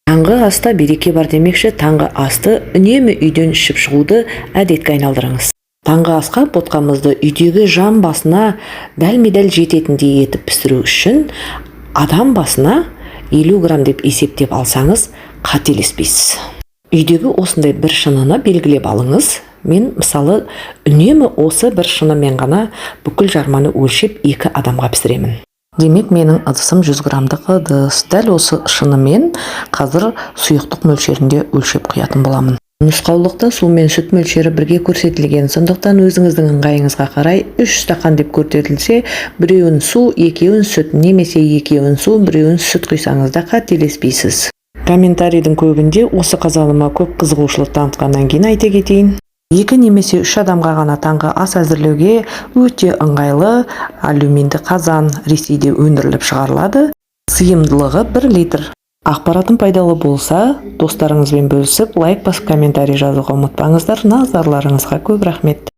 Таңғы аста береке бар демекші, таңғы асты үнемі үйден ішіп шығуды әдетке айналдырыңыз. Таңғы асқа ботқамызды үйдегі жан басына дәлме-дәл жететіндей етіп пісіру үшін адам басына 50 грамм деп есептеп алсаңыз, қателеспейсіз. Үйдегі осындай бір шыныны белгілеп алыңыз. Мен, мысалы, үнемі осы бір шынымен ғана бүкіл жарманы өлшеп, екі адамға пісіремін. Демек, менің ыдысым 100 граммдық ыдыс. Дәл осы шынымен қазір сұйықтық мөлшерінде өлшеп құятын боламын. Нұсқаулықта су мен сүт мөлшері бірге көрсетілген, сондықтан өзіңіздің ыңғайыңызға қарай 3 стақан деп көрсетілсе, біреуін су, екеуін сүт немесе екеуін су, біреуін сүт құйсаңыз да қателеспейсіз. Комментарийдің көбінде осы қазаныма көп қызығушылық танытқаннан кейін айта кетейін: екі немесе үш адамға ғана таңғы ас әзірлеуге өте ыңғайлы алюминді қазан. Ресейде өндіріліп шығарылады, сыйымдылығы 1 литр. Ақпаратым пайдалы болса, достарыңызбен бөлісіп, лайк басып, комментарий жазуға ұмытпаңыздар. Назарларыңызға көп рахмет.